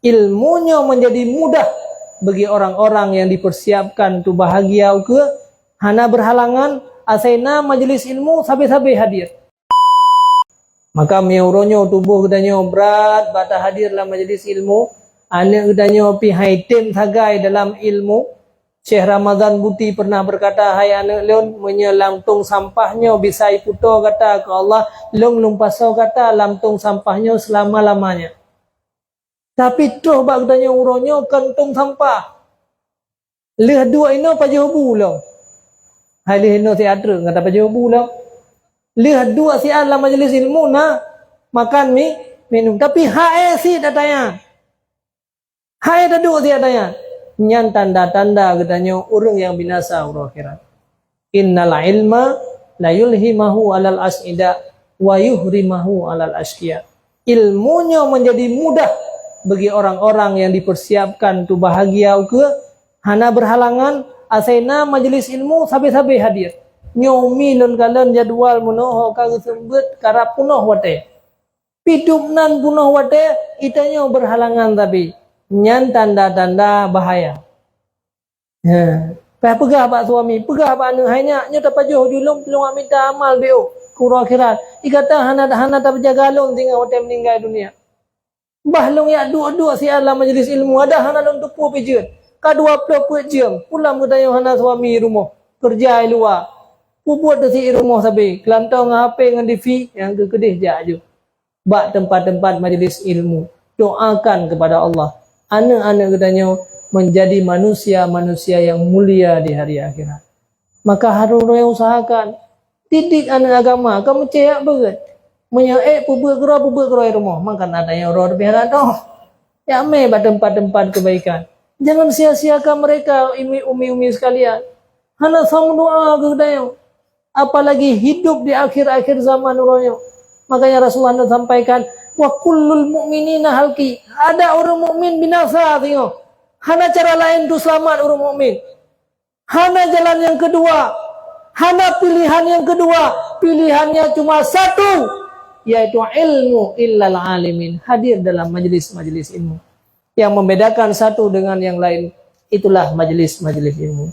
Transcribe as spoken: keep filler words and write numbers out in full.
Ilmu nyoe menjadi mudah bagi orang-orang yang dipersiapkan untuk bahagia ukeue, hana berhalangan, asai na majelis ilmu sabe-sabe hadir. Maka meunyoe uroe nyoe tuboh geutanyoe brat bak tahadir lam majelis ilmu, aneuk geutanyoe pih hai tem sagai dalam ilmu, Syekh Ramadhan Buti pernah berkata, "Hai aneuk lôn, meunyoe lam tong sampah nyoe bisa iputoe gata keu Allah, lôn lumpasoe gata lam tong sampah nyoe selama-lamanya." Tapi troh bak geutanyoe uroe nyoe kon tong sampah. Lheueh duek inoe pajoh bu lom. Hai lheueh inoe siat treuk gata pajoh bu lom. Lheueh duek siat lam majelis ilmu na makan mi minum. Tapi hai sit ata nyan. Hai taduek siat ata nyan. Nyan tanda-tanda geutanyoe ureuëng nyang binasa uroe akhirat. Innal ilma la yulhimahu alal as'ida wa yuhrimahu alal asyqiya. Ilmu nyoe menjadi mudah bagi orang-orang yang dipersiapkan untuk bahagia ukeue, hana berhalangan, asai na majelis ilmu sabe-sabe hadir. Nyoe umi lôn kalon jadwal meunoe ho ka geuseumbeuet karab punoh watée. Pidum nan punoh watée, itanyoe berhalangan tapi nyan tanda-tanda bahaya. He, payah peugah bak suami, peugah bak aneuk, "Hai nyak, nyoe tapajoh ju lôn, lôn mita amal B O keu uroe akhirat. Ikata hana, hana tapeujaga lôn singoh watée meuninggai dunia. Bah lôn yak duek-duek siat lam majelis ilmu, adak hana lôn teupeu pijeut. Ka dua ploh peuet jeuem, pulang geutanyoe hana suami i rumoh, keureuja i luwa. Peubuet teusi i rumoh sabe, keulantoe ngon H P ngon T V, nyang keu keudeh jak ju." Bak teumpat-teumpat majelis ilmu, doakan kepada Allah, aneuk-aneuk geutanyoe menjadi manusia-manusia yang mulia di hari akhirat. Maka harus usahakan didik aneuk agama, ka meucéh jak beuet. Meunyoe ék peubuet keudroe, peubuet keudroe i rumoh, maka na tanyoe uroe leubeh hana toh. Jak mé bak teumpat-teumpat kebaikan. Jangan sia-siakan mereka, umi-umi sekalian. Hana soe meudoa keu geutanyoe. Apalagi hidup di akhir-akhir zaman uroe nyoe. Makanya Rasulullah sampaikan, "Wa kullul mu'minina halki." Ada ureuëng mukmin binasa singoh. Hana cara laén untuk selamat ureuëng mukmin. Hana jalan yang kedua. Hana pilihan yang kedua. Pilihannya cuma satu, yaitu ilmu illal alimin. Hadir dalam majelis-majelis ilmu. Yang membedakan satu dengan yang lain, itulah majelis-majelis ilmu.